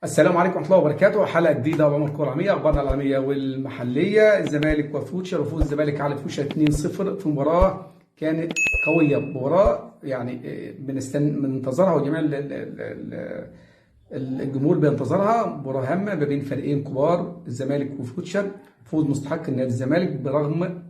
السلام عليكم ورحمة الله وبركاته. حلقة جديدة وعمر كره عالميه، اخبارنا العالمية والمحليه. الزمالك وفيوتشر، وفوز الزمالك على فيوتشر 2-0 في مباراة كانت قوية، مباراة يعني بننتظرها وجميع الجمهور بينتظرها، مباراة هامة ما بين فريقين كبار الزمالك وفيوتشر. فوز مستحق لنادي الزمالك برغم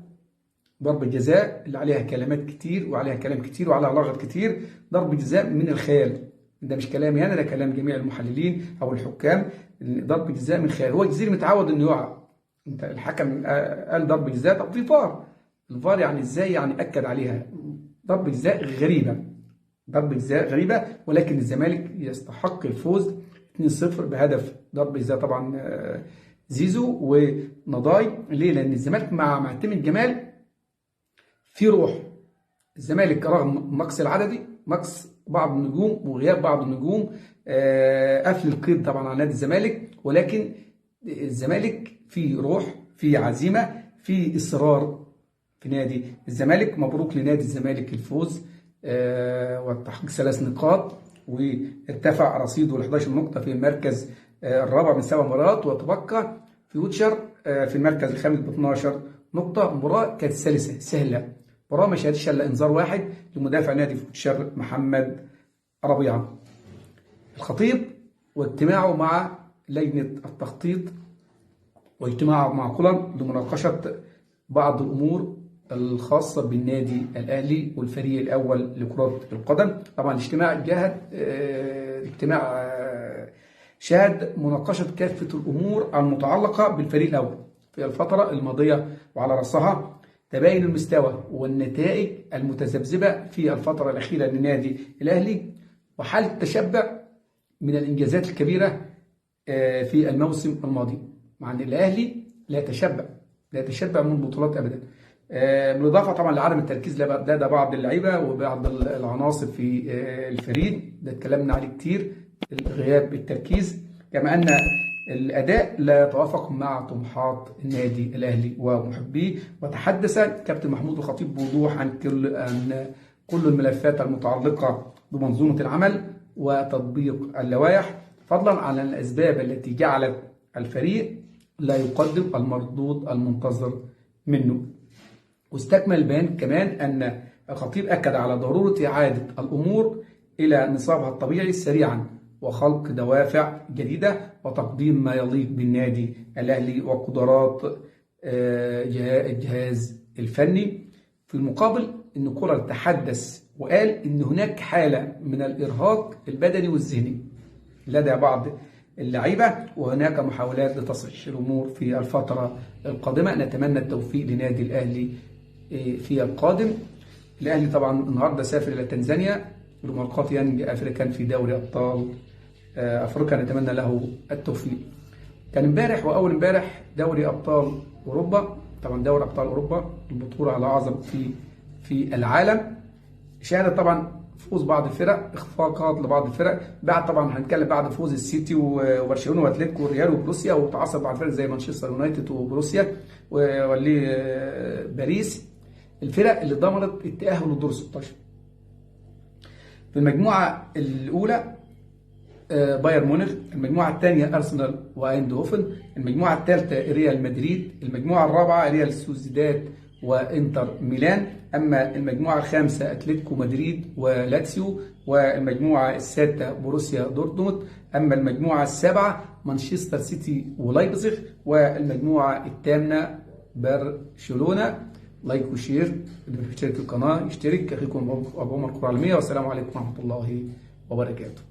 ضربة جزاء اللي عليها كلمات كتير وعليها كلام كتير وعليها لغط كتير، ضربة جزاء من الخيال. ده مش كلامي انا، ده كلام جميع المحللين او الحكام. ضربة جزاء من الخيال، هو الجزيري متعود انه يقع. انت الحكم قال ضربة جزاء، طب في فار، الفار يعني ازاي يعني اكد عليها؟ ضربة جزاء غريبة، ضربة جزاء غريبة، ولكن الزمالك يستحق الفوز 2-0 بهدف ضربة جزاء طبعا زيزو ونضاي. ليه؟ لان الزمالك مع معتمد جمال في روح. الزمالك رغم النقص العددي، نقص بعض النجوم وغياب بعض النجوم، قفل القيد طبعا على نادي الزمالك، ولكن الزمالك في روح، في عزيمة، في اصرار في نادي الزمالك. مبروك لنادي الزمالك الفوز وتحقيق 3 نقاط، وارتفع رصيده ل 11 نقطة في المركز الرابع من 7 مباريات، وتبقى فيوتشر في المركز الخامس ب 12 نقطة. مباراة كانت سلسه سهلة، مباراة ما شهدتش الا انذار واحد لمدافع نادي فيوتشر محمد ربيعة. الخطيب واجتماعه مع لجنة التخطيط واجتماعه مع كولر لمناقشة بعض الامور الخاصة بالنادي الاهلي والفريق الاول لكرة القدم. طبعا الاجتماع جهد اجتماع شهد مناقشة كافة الامور المتعلقة بالفريق الاول في الفترة الماضية، وعلى راسها تباين المستوى والنتائج المتذبذبة في الفترة الأخيرة للنادي الأهلي، وحالة التشبع من الإنجازات الكبيرة في الموسم الماضي، مع أن الأهلي لا يتشبع، لا يتشبع من البطولات أبدا. بالإضافة طبعا لعدم التركيز لدى بعض اللعيبة وبعض العناصر في الفريق، ده اتكلمنا عليه كتير، غياب التركيز، كما أن الأداء لا يتوافق مع طموحات النادي الأهلي ومحبيه. وتحدث كابتن محمود الخطيب بوضوح عن كل الملفات المتعلقة بمنظومة العمل وتطبيق اللوائح، فضلا عن الأسباب التي جعلت الفريق لا يقدم المردود المنتظر منه. واستكمل البيان كمان أن الخطيب أكد على ضرورة إعادة الأمور إلى نصابها الطبيعي سريعا، وخلق دوافع جديدة، وتقديم ما يليق بالنادي الأهلي وقدرات الجهاز الفني. في المقابل أن كولر تحدث وقال أن هناك حالة من الإرهاق البدني والذهني لدى بعض اللعيبة، وهناك محاولات لتصحيح الأمور في الفترة القادمة. نتمنى التوفيق لنادي الأهلي في القادم. الأهلي طبعا النهارده سافر إلى تنزانيا لملاقاة يانج أفريكان في دوري أبطال أفريقيا، نتمنى له التوفيق. كان امبارح وأول امبارح دوري أبطال أوروبا، طبعا دوري أبطال أوروبا البطولة الأعظم في العالم، شهدت طبعا فوز بعض الفرق، اخفاقات لبعض الفرق. بعد طبعا هنتكلم بعد فوز السيتي وبرشلونة واتلتيكو والريال وبروسيا، وتعثر بعض الفرق زي مانشستر يونايتد وبروسيا واللي باريس، الفرق اللي ضمنت التأهل للدور 16. في المجموعة الأولى بايرن ميونخ، المجموعة الثانية أرسنال وأيندهوفن، المجموعة الثالثة ريال مدريد، المجموعة الرابعة ريال سوسيداد وإنتر ميلان، أما المجموعة الخامسة أتلتيكو مدريد ولاتسيو، والمجموعة السادسة بروسيا دورتموند، أما المجموعة السابعة مانشستر سيتي ولايبزيغ، والمجموعة الثامنة برشلونة. like و share، اللي بيشترك في القناة يشترك. أخيكم أبو عمر الكرة العالمية، والسلام عليكم ورحمة الله وبركاته.